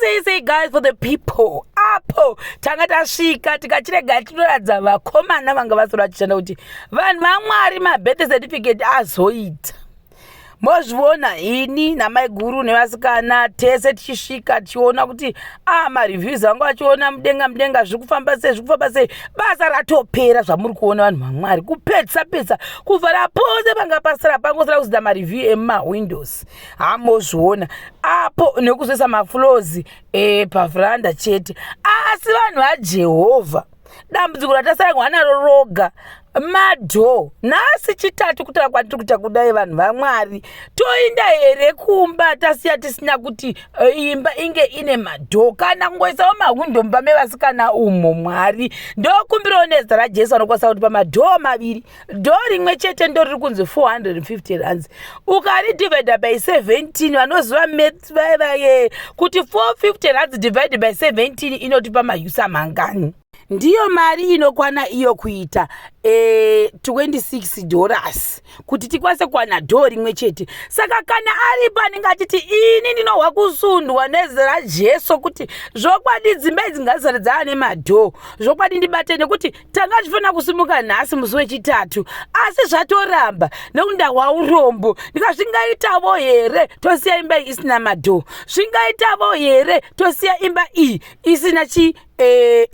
Sei sei, guys, for the people. Apo tanga tasvika, tikachirega tinoratidza vakomana vanga vasoro vachishanda kuti vanhu vaMwari, mabirth certificate azoita. Mozviona, ini namaiguru nevasikana tese tichisvika, tichiona kuti a mareviews anga achiona mudenga mudenga, zviri kufamba sei, zviri kufamba sei. Basa ratopera zvamuri kuona, vanhu vaMwari, kupedzisa pedza kuvhara pose panga pasara, pangosara kuzoita mareview emumawindows. Hamozviona apo nekuzoisa mafloors pavheranda chete. Asi vanhu vaJehovha, dambudziko ratasangwa naro roga madoor. Nhasi Chitatu, kutaura kwatiri kuita kudai, vanhu vaMwari, toinda here kumba tasiya tisina kuti imba inge ine madoor kana kungoisawo mahwindo mumba mevasikana umo? Mwari, ndokumbirawo nezita raJesu anokwanisa kuti pamadoor maviri, door rimwe chete ndo riri kunzi 450 rands, ukaridivhaidha by 17, vanoziva maths vaivaye kuti 450 rands divided by 17 inotipa mayusa mangani? Ndiyo mari inokwana iyo kuita $26 kuti tikwanise kuwana door rimwe chete. Saka kana aripo anenge achiti ini ndinohwa kusundwa nezita raJesu kuti zvokwadi dzimba idzi ngadzisati dzava nemadoor, zvokwadi ndibate, nekuti tanga tichifanira kusimuka nhasi musi weChitatu, asi zvatoramba nekuti ndahwa urombo. Ndikazvingaitavo here tosiya imba iyi isina madoor? Zvingaitavo here tosiya imba iyi isina chi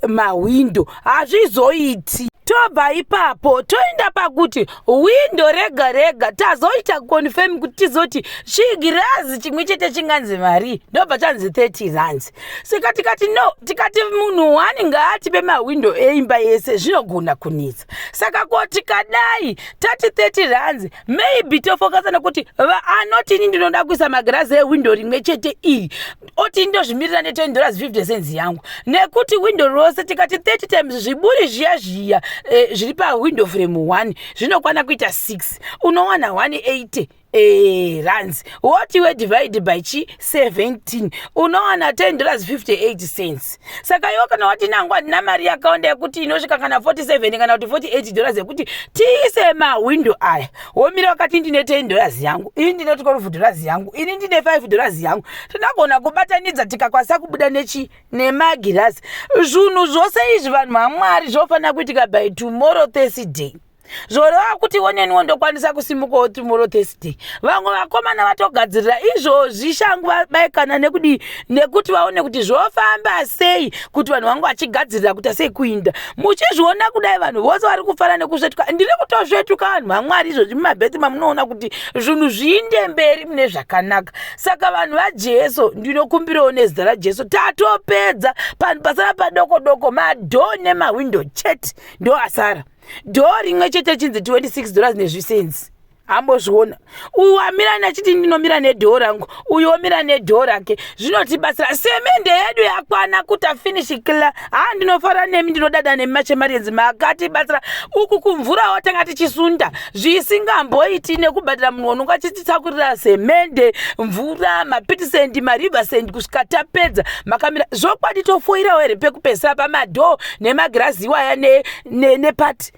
mahwindo? Hazvizoiti. Tobva ipapo toenda pakuti windo rega rega tazoita confirm kuti tizoti chigirazi chimwe chete chinganzi mari, ndobva chanzi 30 rands. Saka tikati no, tikati munhu one ngaatipe mahwindo eimba yese, zvinogona kunetsa. Saka ko tikadai tati 30 rands, maybe tofokasa nekuti anoti ini ndinoda kuisa magirazi ewindo rimwe chete iri, oti ndozvimirira ne10 dollars 50 cents yangu, nekuti windo rose tikati 30 times zviburi zviya zviya zviri pawindow frame 1 zvinokwana kuita 6, unowana 180 rands. Woti we divide by chi 17, unowana 10 dollars 58 cents. Saka iwo kana wati nangu handina mari yakawanda yekuti inosvika kana 47 kana kuti $48 yekuti tiise mahwindo aya, womira wakati ndine $10 yangu, ini ndine $12 yangu, ini ndine $5 yangu, tinogona kubatanidza tikakwanisa kubuda nechi nemagirazi. Zvinhu zvose izvi, vanhu vaMwari, zvofanira kuitika by tomorrow Thursday. Zvoreva kuti oneniwo ndokwanisa kusimukawo tomorrow Thursday. Vamwe vakomana vatogadzirira izvozvi shangu, vabaikana nekudii, nekuti vaone kuti zvofamba sei, kuti vanhu vangu vachigadzirira kuita sei kuinda. Muchizviona kudai, vanhu vose vari kufara nekusvetuka. Ndiri kutosvetuka, vanhu vaMwari, izvozvi mumabheti mamunoona kuti zvinhu zviinde mberi mune zvakanaka. Saka vanhu vaJesu, ndinokumbirawo nezita raJesu, tatopedza panhu pasara padoko doko, madoor nemahwindo chete ndo asara. Door rimwe chete chinzi $26 nezvisenzi. Ambozviona uyu wamira nachiti ndinomira nedoor rangu, uyu womira nedoor rake, zvinotibatsira. Semende yedu yakwana kuta finish cla. Ha, ndinofara nemi, ndinodada nemi machemarienzi, makatibatsira. Uku kumvurawo tanga tichisunda zvisingamboiti nekubhadhara munhu unonga achititakurira semende, mvura, mapit sand, mariver sand, kusvika tapedza. Makamira zvokwadi. Tofoirawo here pekupedzisira pamadoor nemagirazi iwaya nepati?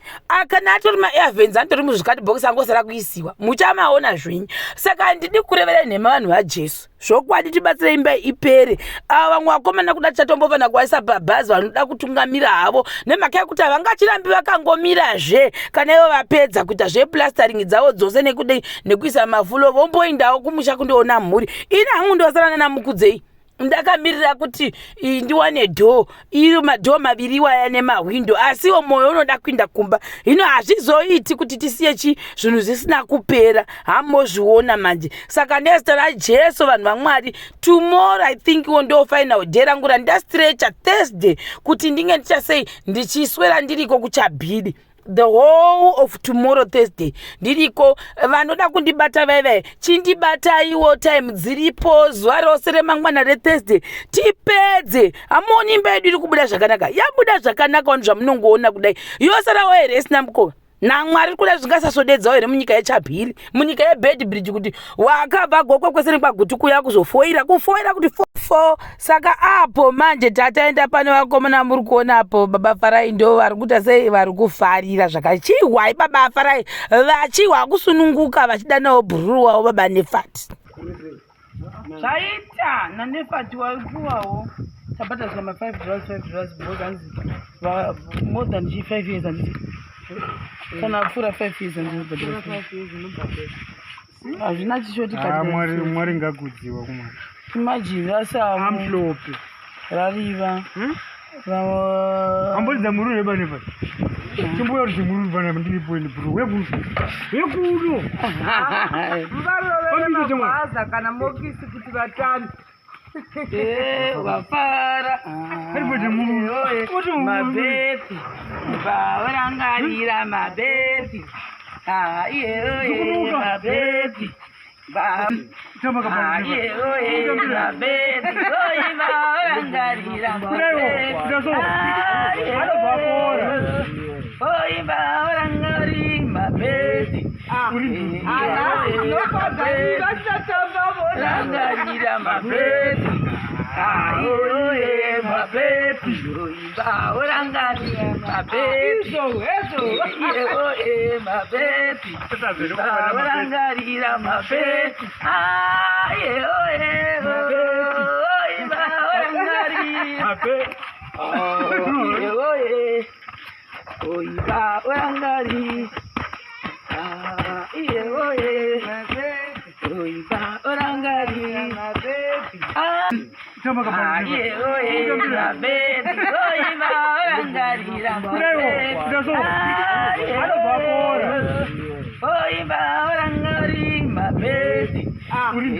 Kana atori maair vents anotori muzvikatibhokisi, angosara kuisiwa, muchamaona zvenyu. Saka handidi kurevera nhema, vanhu vaJesu. Zvokwadi tibatsire imba ipere. Ava vamwe vakomana kuda tichatombofana kuvaisa pabhazi, vanoda kutungamira havo, nemhaka yekuti havangachirambi vakangomirazve. Kana ivo vapedza kuita zveplastering dzavo dzose nekudei nekuisa mafloor, vomboendawo kumusha kundoona mhuri. Ini hangu ndosarana namukudzei, ndakamirira kuti ndiwane door iri, madoor maviri iwaya nemahwindo, asiwo mwoyo unoda kuinda kumba. Hino hazvizoiti kuti tisiye chi zvinhu zvisina kupera. Hamozviona manje. Saka nezita raJesu, vanhu vaMwari, tomorrow I think wo ndo final day rangu randastrecha Thursday kuti ndinge ndichasei ndichiswera ndiriko kuchabhidi. The whole of tomorrow Thursday ndiriko. Vanoda kundibata vaivai, chindibataiwo, time dziripo zuva rose remangwana reThursday, tipedze. Hamuoni imba yedu iri kubuda zvakanaka? Yabuda zvakanaka, vanhu, zvamunongoona kudai. Yosarawo here isina mukova? NaMwari, kuda zvingasasodedzawo here munyika yeChabhiri, munyika yeBeitbridge, kuti wakabva Gokwe kwese nekwaGutu kuya kuzofoira, kufoira kuti fo? Saka apo manje tataenda pane vakomana muri kuona apo, baba Farai ndo vari kuita sei, vari kufarira zvakachihwai. Baba Farai vachihwa kusununguka, vachidanawo bhururu wavo baba Nefati. Zvaita nanefati waipuwawo tabhadhariswa ma $5, $5 because hanzi more than chi 5 years, handiti? Kana apfuura 5 years, handibhadhara, hazvina chishoti. Ah, Mwari, Mwari ngakudziwa kumwari. Imagine rasavo. Amhlophe. Rariva. Amboridza mururu yebanefa. Chimbuya kuti mururu panapa ndiripo ini bro. Wekuno. Wekuno. Muvarove nemabhaza kana mokisi kuti vatame. Vafara. Arikuita mururu. Kuti mururu. Mabhepi vaorangarira mabhepi iye Zukunuka. mabhepi. Tamba kapano. Iye mabhepi oi vaorangarira. Kudaiwo, kudaso. Anobva apora. Oi vaorangari mabhepi. Uri Vachatamba vona. Rangarira mabhepi, aiyoe mabhepi, vaorangarira mabhepi. Izvo hezvo. Iyoe mabhepi, vaorangarira mabhepi, aiyoe vaorangarira. Iyoe oi vaorangarira, iyoe oi vaorangarira. Tamba kapano. Kudaiwo, kudaso. Anobva apora. Uri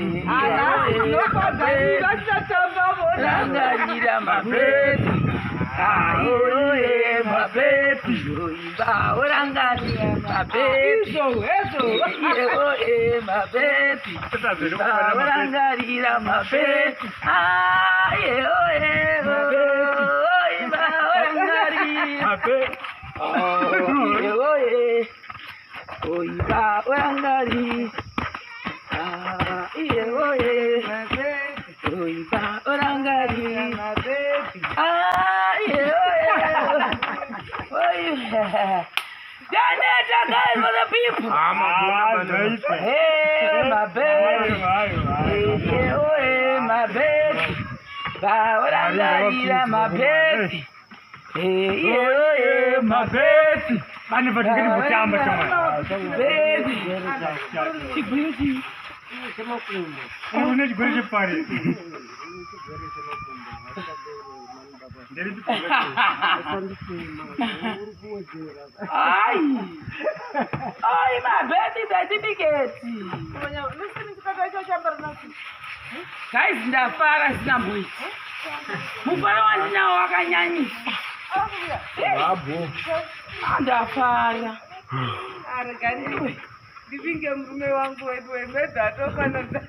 Vachatamba vona. Rangarira mabhepi, aiyoe mabhepi, vaorangarira mabhepi. Izvo hezvo. Iyoe mabhepi, vaorangarira mabhepi, aiyoe vaorangarira. Iyoe oi vaorangarira, iyoe oi vaorangarira. Janeta, guys, for the people. Ah, zvaita. Hey, my baby. Hey, oh, hey, my baby. Vaorangarira my baby. Hey, oh, hey, my Mabheti. Pane patingati kutamba chamwari. baby. Chigwiro chii? Une chigwere chepari. Nderipi? Ai. Ai, my baby certificate. Guys, ndafara sinamboiti. Mufaro wandinawo wakanyanyisa. Ah, ndafara. Arega ndivinge murume wangu wedu wemedza atofanodza.